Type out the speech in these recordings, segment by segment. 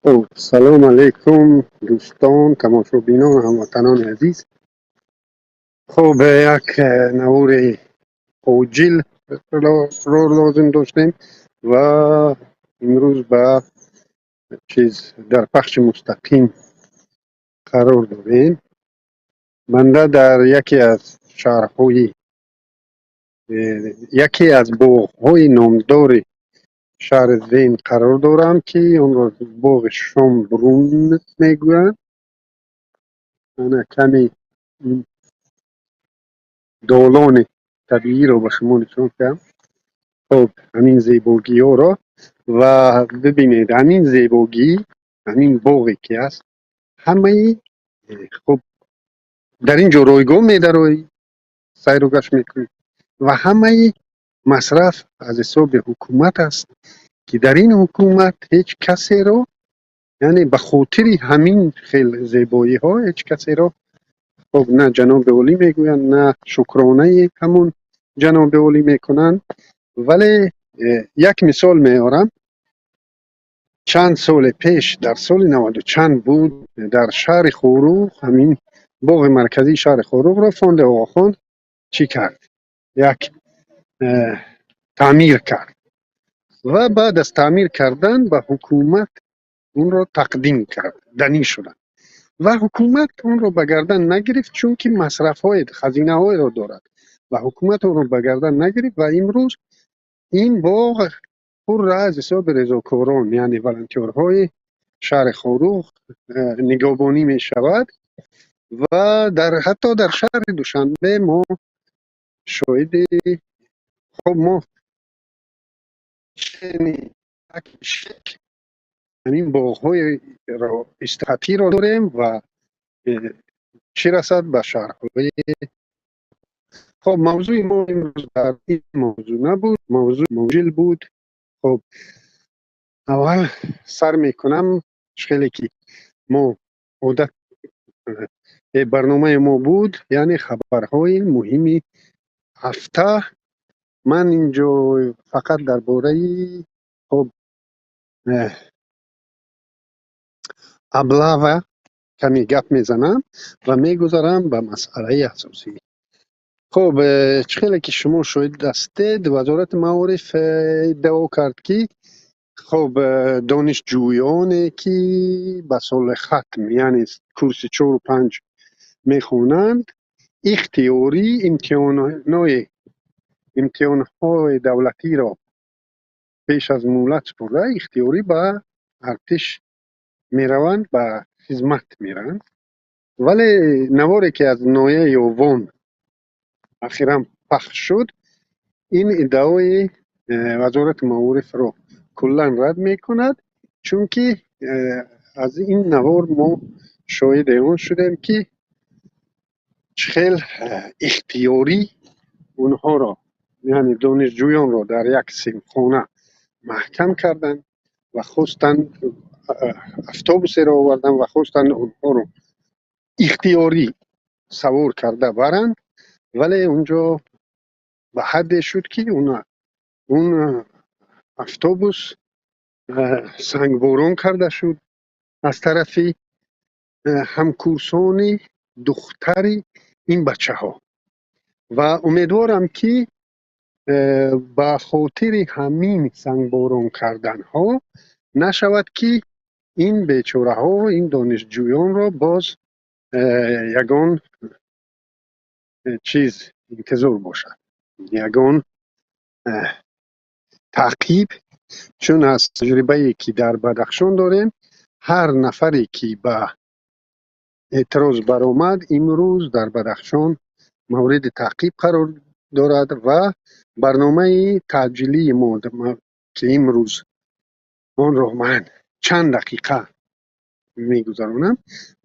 Хуб, салом алейкум, дӯстон, тамошобинон, ҳамватанони азиз. Хуб, як навори оҷил ро лозим доштем ва имрӯз ба чиз дар пахши мустақим қарор дорем. Банда дар яке аз шаҳрҳои, яке аз боғҳои номдори шаҳри Вен қарор дорам, ки онро боғи Шонбрун мегӯянд. Ана, каме долони табииро ба шумо нишон диҳам. Хуб, ҳамин зебогиҳоро ва бибинед, ҳамин зебогӣ, ҳамин боғе ки ҳаст, ҳамаи хуб, дар ин ҷо ройгон медароӣ, сайру гашт мекунӣ ва ҳамаи масраф аз ҳисоби ҳукумат аст, ки дар ин ҳукумат ҳеҷ касеро, яъне ба хотири ҳамин хел зебоиҳо, ҳеҷ касеро, хуб, на ҷаноби олӣ мегӯянд, на шукронаи ҳамун ҷаноби олӣ мекунанд. Вале як мисол меорам. Чанд соли пеш, дар соли наваду чанд буд, дар шаҳри Хоруғ, ҳамин боғи марказии шаҳри Хоруғро фонди Оғохон чӣ кард, як таъмир кард ва баъд аз таъмир кардан ба ҳукумат онро тақдим кард, данӣ шуданд ва ҳукумат онро ба гардан нагирифт, чунки масрафҳои хазинаҳоеро дорад ва ҳукумат онро ба гардан нагирифт. Ва имрӯз ин боғ пурра аз ҳисоби резокорон, яъне волонтёрҳои шаҳри Хоруғ, нигоҳбонӣ мешавад. Ва дар ҳатто дар шаҳри Душанбе мо шоҳиди, хуб, мо ҳамин боғҳои истироҳатиро дорем ва чӣ расад ба шаҳрҳои. Хоб, мавзӯи мо имрӯз дар ин мавзӯъ набуд, мавзӯъ муҷил буд. Хоб, аввал сар мекунам, хеле ки мо одат барномаи мо буд, яъне хабарҳои муҳими ҳафта. Ман инҷо фақат дар бораи, хоб, облава каме гап мезанам ва мегузарам ба масъалаи асосӣ. Хуб, чӣ хеле ки шумо шоҳид ҳастед, Вазорати маориф иддао кард, ки, хуб, донишҷӯёне ки ба соли хатм, яъне курси чору панҷ мехонанд, ихтиёрӣ имтиҳонҳои давлатиро пеш аз муҳлат супурда, ихтиёрӣ ба артиш мераванд, ба хизмат мераванд. Вале наворе ки аз ноҳияи Ёвон ахиран пахш шуд, ин иддаои Вазорати маорифро куллан рад мекунад, чунки аз ин навор мо шоҳиди он шудем, ки чӣ хел ихтиёрӣ онҳоро, яъне донишҷӯёнро, дар як синфхона маҳкам карданд ва хостанд, автобусеро оварданд ва хостанд онҳоро ихтиёрӣ савор карда баранд. Вале унҷо ба ҳадде шуд, ки он автобус сангборон карда шуд аз тарафи ҳамкурсони духтари ин бачаҳо. Ва умедворам, ки ба хотири ҳамин сангборон карданҳо нашавад, ки ин бечораҳо, ин донишҷӯёнро боз ягон чиз интизор бошад, ягон таъқиб, чун аз таҷрибае ки дар Бадахшон дорем, ҳар нафаре ки ба эътироз баромад, имрӯз дар Бадахшон мавриди таъқиб қарор дорад. Ва барномаи таъҷилии мо, ки имрӯз онро ман чанд дақиқа мегузаронам,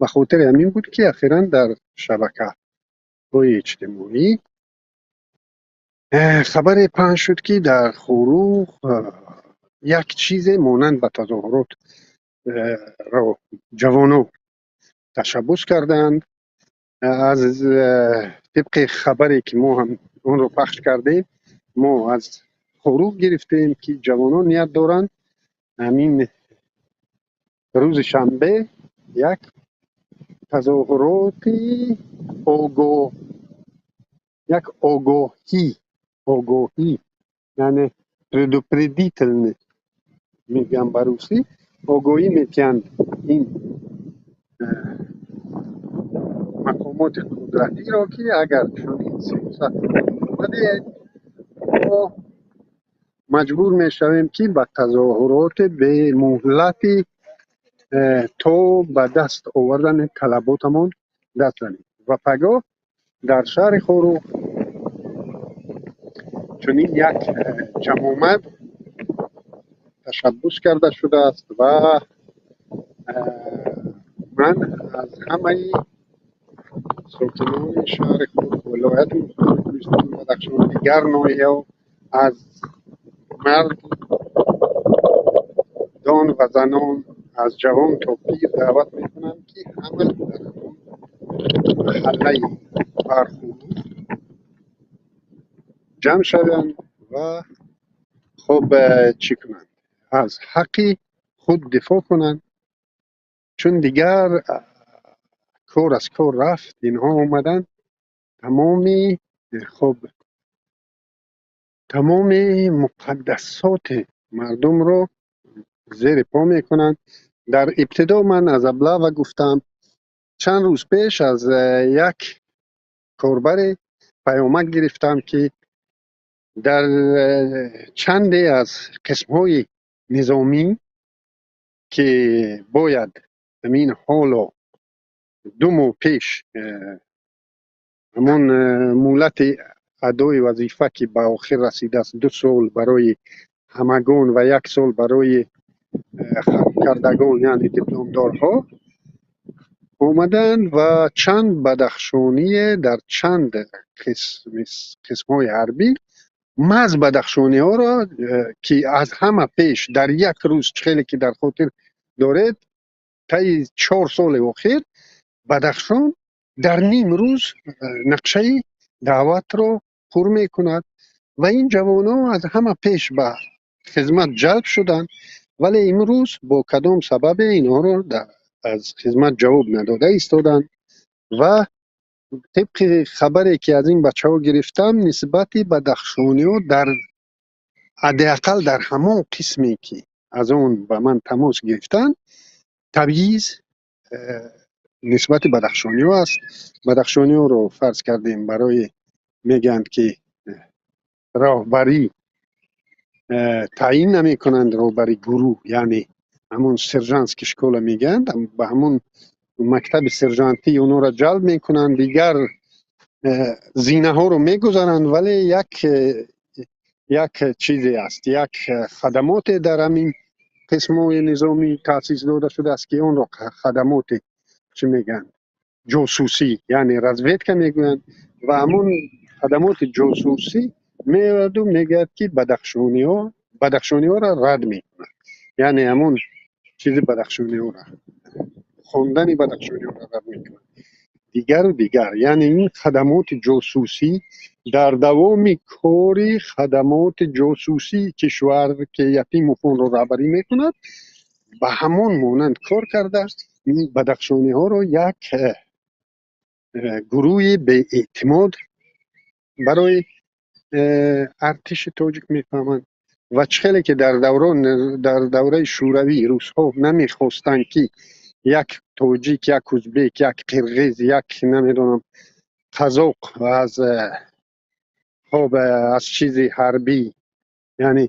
ба хотири ҳамин буд, ки ахиран дар шабакаҳои иҷтимоӣ хабаре паҳн шуд, ки дар Хоруғ як чизе монанд ба тазоҳурот ро ҷавонон ташаббус карданд. Аз тибқи хабаре ки мо ҳам онро пахш кардем, мо аз Хоруғ гирифтем, ки ҷавонон ният доранд ҳамин Рӯзи шанбе як тазоҳуроти огоҳ, як огоҳӣ, яъне предупредительный мегӯям ба русӣ, огоҳӣ метиҳанд ин мақомоти қудратиро, ки агар чунин сиёсат надиҳед, мо маҷбур мешавем, ки ба тазоҳуроти бемуҳлати то ба даст овардани талаботамон даст занем. Ва пагоҳ дар шаҳри Хоруғ чунин як ҷамъомад ташаббус карда шудааст ва ман аз ҳамаи сокинони шаҳри Хоруғ, вилояти Мухтори Кӯҳистони Бадахшон, дигар ноҳияҳо, аз мардон ва занон, аз ҷавон то пир даъват мекунам, ки ҳама дар ҳамон маҳаллаи Бархуруғ ҷамъ шаванд ва хуб чӣ кунанд, аз ҳаққи худ дифоъ кунанд, чун дигар кор аз кор рафт. Инҳо омаданд тамоми, хуб, тамоми муқаддасоти мардумро зери по мекунанд. Дар ибтидо ман аз облава гуфтам. Чанд рӯз пеш аз як корбаре паёмак гирифтам, ки дар чанде аз қисмҳои низомӣ, ки бояд ҳамин ҳоло 2 моҳ пеш ҳамон муҳлати адои вазифа, ки ба охир расидааст, 2 сол барои ҳамагон ва як сол барои хатмкардагон, яъне дипломдорҳо, омаданд ва чанд бадахшоние дар чанд қисмҳои ҳарбӣ, маҳз бадахшониҳоро, ки аз ҳама пеш дар як рӯз, хеле ки дар хотир доред, таи 4 соли охир Бадахшон дар ним рӯз нақшаи даъватро пур мекунад ва ин ҷавонон аз ҳама пеш ба хизмат ҷалб шуданд, вале имрӯз бо кадом сабабе инҳоро аз хизмат ҷавоб надода истоданд. Ва тибқи хабаре, ки аз ин бачаҳо гирифтам, нисбати бадахшониҳо дар ҳадди ақал дар ҳамон қисме, ки аз он ба ман тамос гирифтанд, табъиз нисбати бадахшониҳо аст. Бадахшониҳоро фарз кардем барои мегӯянд, ки роҳбарӣ таъин намекунанд, роҳбари гурӯҳ, яъне ҳамон сержантский школа мегӯянд, ба ҳамон мактаби сержантӣ онҳоро ҷалб мекунанд, дигар зинаҳоро мегузаранд, вале як чизе аст, як хадамоте дар ҳамин қисмҳои низомӣ таъсис дода шудааст, ки онро хадамоти чӣ мегӯянд, ҷосусӣ, яъне разведка мегӯянд. Ва ҳамон хадамоти ҷосусӣ меояду мегӯяд, ки бадахшониҳоро рад мекунад, яъне ҳамон чизи бадахшониҳоро, хондани бадахшониҳоро рад мекунад, дигару дигар. Яъне ин хадамоти ҷосусӣ дар давоми кори хадамоти ҷосусии кишвар, ки Ятимов онро раҳбарӣ мекунад, ба ҳамон монанд кор карда, ин бадахшониҳоро як гурӯҳи беэътимод барои артиши тоҷик мефаҳманд. Ва чӣ хеле ки дар давраи Шӯравӣ русҳо намехостанд, ки як тоҷик, як узбек, як қирғиз, як намедонам қазоқ аз, хоб, аз чизи ҳарбӣ, яъне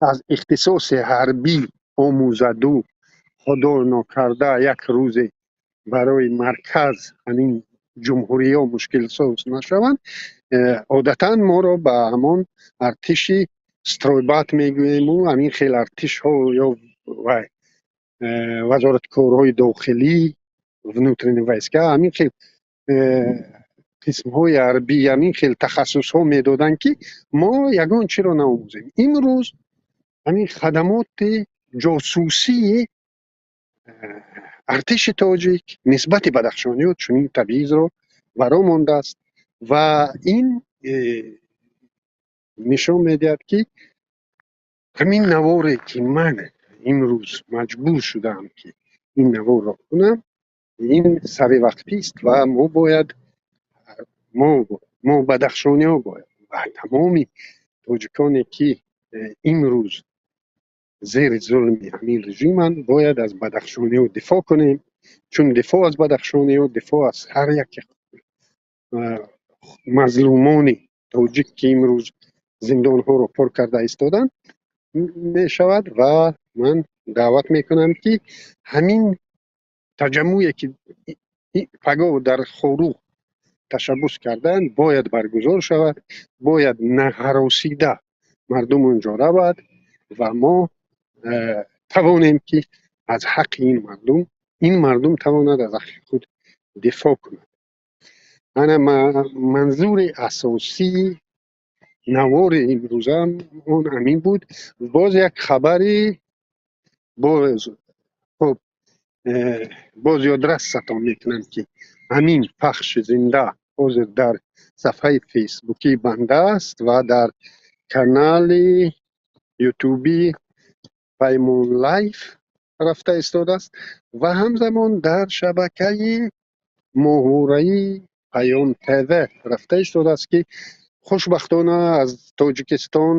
аз ихтисоси ҳарбӣ омӯзаду, худо нокарда, як рӯзе барои марказ ҳамин ҷумҳуриҳо мушкилсоз нашаванд, одатан моро ба ҳамон артиши стройбат мегӯему ҳамин хел артишҳо ё вай вазорати корҳои дохилӣ, внутренние войска, ҳамин хел қисмҳои ҳарбӣ, ҳамин хел тахассусҳо медоданд, ки мо ягон чиро наомӯзем. Имрӯз ҳамин хадамоти ҷосусии артиши тоҷик нисбати бадахшониҳо чунин табъизро баро мондааст ва ин нишон медиҳад, ки ҳамин наворе, ки ман имрӯз маҷбур шудаам, ки Ин наворро кунам, ин саривақтист ва мо бояд, мо бадахшониҳо бояд ва тамоми тоҷиконе, ки имрӯз зери зулми ҳамин режиманд, бояд аз бадахшониҳо дифоъ кунем, чун дифоъ аз бадахшониҳо дифоъ аз ҳар яке мазлумони тоҷик, ки имрӯз зиндонҳоро пур карда истоданд, мешавад. Ва ман даъват мекунам, ки ҳамин таҷаммӯе, ки пагоҳ дар Хоруғ ташаббус карданд, бояд баргузор шавад, бояд наҳаросида мардум онҷо равад ва мо тавонем, ки аз ҳаққи ин мардум, ин мардум тавонад аз ҳаққи худ дифоъ кунад. Ана манзури асосии навори имрӯзам он ҳамин буд. Боз як хабари боз, хуб, боз ёдрасатон мекунам, ки ҳамин пахши зинда ҳозир дар сафҳаи фейсбукии банда аст ва дар канали ютуби Паймон Лайф рафта истодааст ва ҳамзамон дар шабакаи моҳвораи Паём ТВ рафта истодааст, ки хушбахтона аз Тоҷикистон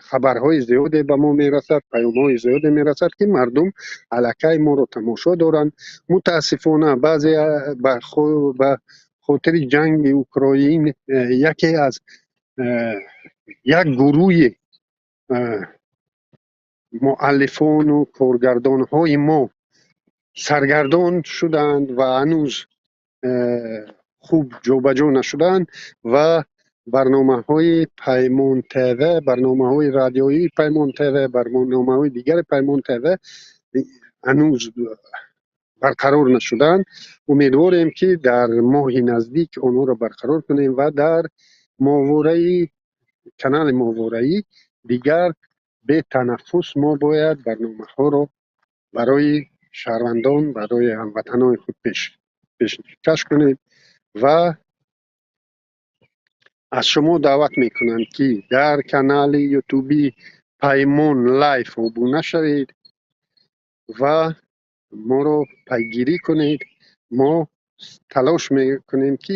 хабарҳои зиёде ба мо мерасад, паёмҳои зиёде мерасад, ки мардум аллакай моро тамошо доранд. Мутаассифона, баъзе ба хотири ҷанги Украин яке аз як гурӯҳи муаллифону коргардонҳои мо саргардон шуданд ва ҳанӯз хуб ҷобаҷо нашуданд ва барномаҳои Паймон ТВ, барномаҳои радиоии Паймон ТВ, барномаҳои дигари Паймон ТВ ҳанӯз барқарор нашуданд. Умедворем, ки дар моҳи наздик онҳоро барқарор кунем ва дар моҳвораи, канали моҳвораӣ дигар бетанаффус мо бояд барномаҳоро барои шаҳрвандон, барои ҳамватанони худ пешкаш кунем. Ва аз шумо даъват мекунам, ки дар канали ютуби Паймон Лайф обуна шавед ва моро пайгирӣ кунед. Мо талош мекунем, ки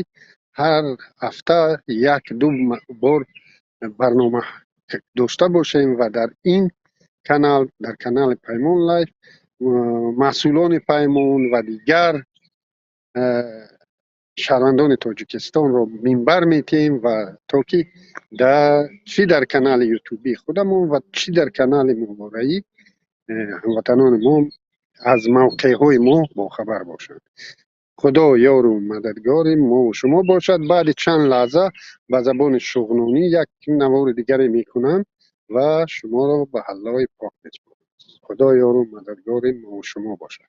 ҳар ҳафта як ду бор барнома дошта бошем ва дар ин канал, дар канали Паймон Лайф, масъулони Паймон ва дигар шаҳрвандони Тоҷикистонро минбар метиҳем ва то ки чӣ дар канали ютубии худамон ва чӣ дар канали моҳвораӣ ҳамватанони мо аз мавқеъҳои мо бохабар бошанд. Худо ёру мададгори мову шумо бошад. Баъди чанд лаҳза ба забони шуғнонӣ як навори дигаре мекунам ва шуморо ба Аллоҳи пок месупорам. Худо ёру мададгори мову шумо бошад.